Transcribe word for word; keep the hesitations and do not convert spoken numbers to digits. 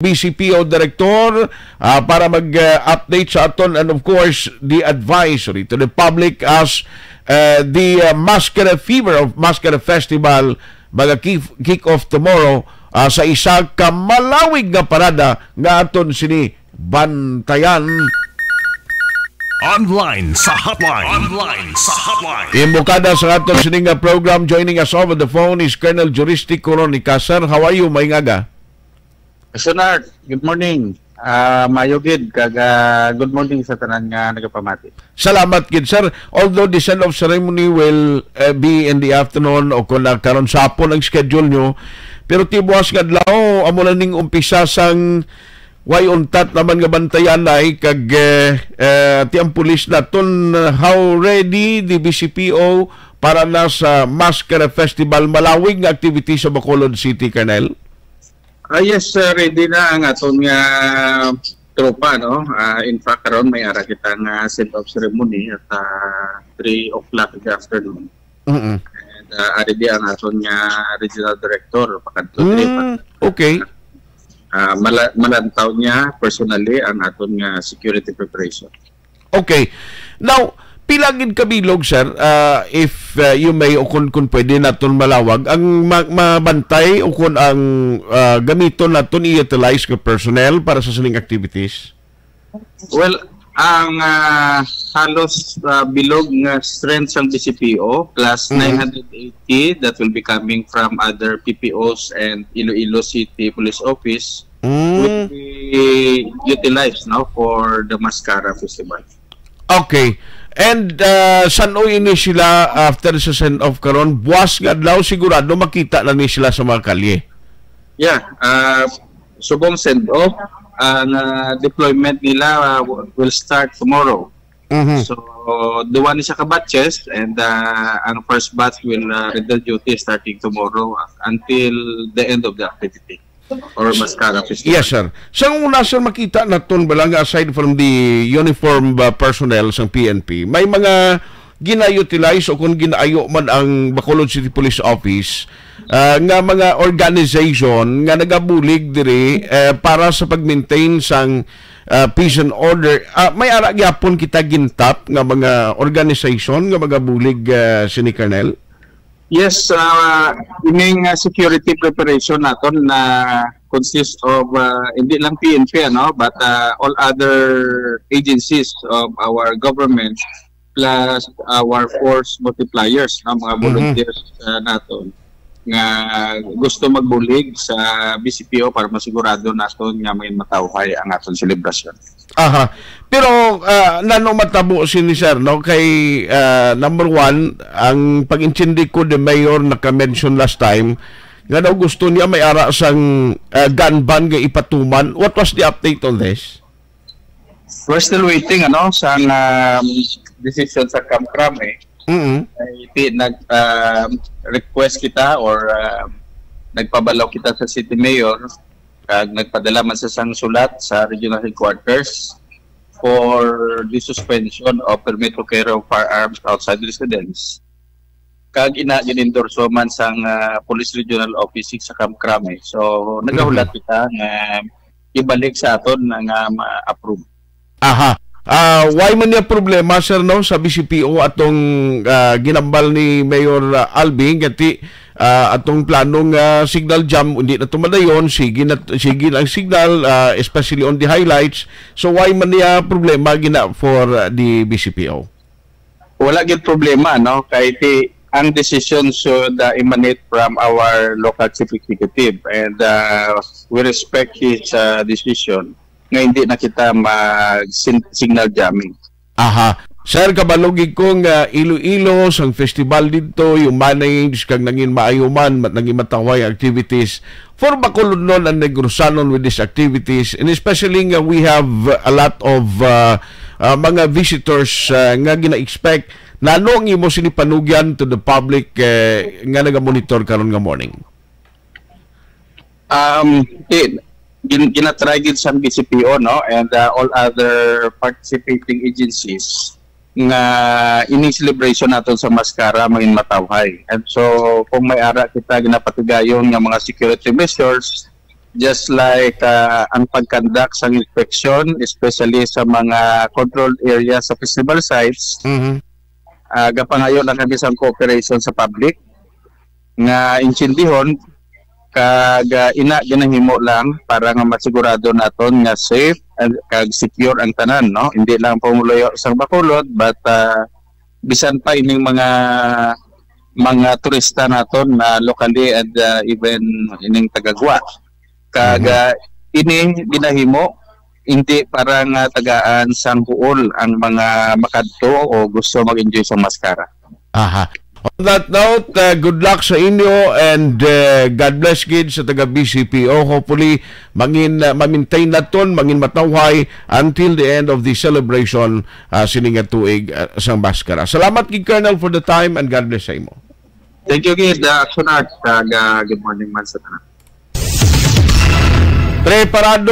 P C P O Director, ah, para mag-update sa aton, and of course, the advisory to the public as, uh, the, uh, Maskara Fever of Maskara Festival maga kick, kick off tomorrow, ah, sa isa ka malawig nga parada nga aton sini bantayan. Online sa hotline. Online sa hotline. Imbokada sa aton sini nga program, joining us over the phone is Colonel Juristi Coronica. Sir, how are you? Maayong aga. Sir Nart, good morning. Ah, maayo gid, kag, ah, good morning sa tanan nga nagapamati. Salamat gid, sir. Although the send-off ceremony will, uh, be in the afternoon o kung na karon sa hapon ang schedule nyo, pero ti buwas nga adlaw, amo na ning umpisa sang way untat naman nga bantayanay kag, eh, eh, ti ang pulis naton, uh, how ready the B C P O para na sa Maskara Festival, malawig nga activity sa Bacolod City, Colonel? Ah, yes, sir. Ready na ang aton nga tropa, no? Ah, in fact, karon may ara kita nga send-off ceremony at, ah, three o'clock in the afternoon. Mm-mm. And, ah, ari di ang aton nga regional director, pakadto diri, Mm, okay. Ah, mala-, malantaw niya personally ang aton nga security preparation. Okay. Now, pila gid ka bilog, sir, ah, if, ah, you may, o kun, kun pwede naton malawag, ang ma-, mabantay o kun ang, ah, gamiton naton i-utilize nga personnel para sa sining activities? Well, ang, ah, halos, ah, bilog nga strength sang B C P O, plus Mm. nine hundred eighty, that will be coming from other P P Os and Iloilo City Police Office, Mm. will be utilized, no, for the Maskara Festival. Okay. And, uh, san-o ini sila after sa send-off karon? Buwas nga adlaw, sigurado makita na ni sila sa mga kalye. Yeah, uh, subong send-off, ang, uh, deployment nila, uh, w-, will start tomorrow. Mhm. So, duwa ni siya ka batches, and, uh, ang first batch will, uh, render duty starting tomorrow, uh, until the end of the activity or Maskara Festival. Yes, sir. Sa una, sir, makita naton bala nga aside from the uniform, uh, personnel sang P N P, may mga gina-utilize o kung ginaayo man ang Bacolod City Police Office, uh, nga mga organization nga nagabulig diri, uh, para sa pag-maintain sang, uh, peace and order. Uh, may ara gyapon kita gintap nga mga organization nga magabulig, uh, sini, Colonel? Yes, uh, ining, uh, security preparation naton na consist of, uh, hindi lang P N P, ano, but, uh, all other agencies of our government, plus our force multipliers, no, mga Mhm. volunteers, uh, naton nga gusto magbulig sa B C P O para masigurado naton nga may matawhay ang aton selebrasyon. Aha. Pero, ah, nano matabo sini, sir, no? Kay, ah, number one, ang pag-intindi ko, the mayor naka-mention last time nga daw gusto niya may ara sang, ah, gun ban nga ipatuman. What was the update on this? We're still waiting, ano, sang, um, decision sa Kamkrame. Mm-mm. Ay, ti-, nag, um, request kita or, um, nagpabalaw kita sa city mayor, kag nagpadala man sa sang sulat sa regional headquarters for the suspension of permit to carry of firearms outside residence. Kag ina, gin-endorso man sang, ah, Police Regional Office Six sa Kamkrame. So, nagahulat Mhm. kita nga ibalik sa aton na nga ma-approve. Aha. Ah, why man niya problema, sir, no, sa B C P O atong, ah, ginambal ni Mayor, ah, Albi, nga ti, ah, atong plano nga signal jam, hindi na tumadayon, sige na, sige na ang signal, ah, especially on the highlights. So, why man niya problema gina for, ah, the B C P O? Wala gyud problema, no? Kay ti, ang decision should, uh, emanate from our local chief executive, and, uh, we respect his, uh, decision nga hindi na kita mag-sin-, signal jamming. Aha. Sir, kabalo gid ko nga Iloilo, sang festival didto, you manage kag nangin maayo man, mat-, nangin matawhay ang activities. For Bacolodnon and Negrosanon with these activities, and especially nga we have a lot of, uh, uh, mga visitors, uh, nga gina-expect. Nano ang imo sini panugyan to the public, eh, nga naga-monitor karon nga morning? Um, ti-, gin-, ginatry gid sang B C P O, no, and, uh, all other participating agencies nga ining celebration naton sa Maskara mangin matawhay. And so, kung may ara kita ginapatigayon nga mga security measures, just like ah, ang pag-conduct sang inspection, especially sa mga controlled area sa festival sites, Mhm. ah, gapangayo lang kami sang cooperation sa public nga intindihon kag ah, ina ginahimo lang para nga masigurado naton nga safe and kag secure ang tanan, no? Hindi lang pumuluyo sang Bacolod, but ah, bisan pa ining mga mga turista naton na locally and ah, even ining taga-Guam. Kag Mhm. ah, ini ginahimo hindi para nga tagaan sang huol ang mga makadto o gusto mag-enjoy sa Mascara. Aha. On that note, uh, good luck sa inyo and uh, God bless gid sa taga B C P O. Hopefully, mangin uh, ma-maintain naton, mangin matawhay until the end of the celebration uh, sini nga tuig uh, sang Maskara. Salamat gid, Colonel, for the time and God bless sa imo. Thank you gid, uh, Action Art, kag uh, good morning man sa tanan. Preparado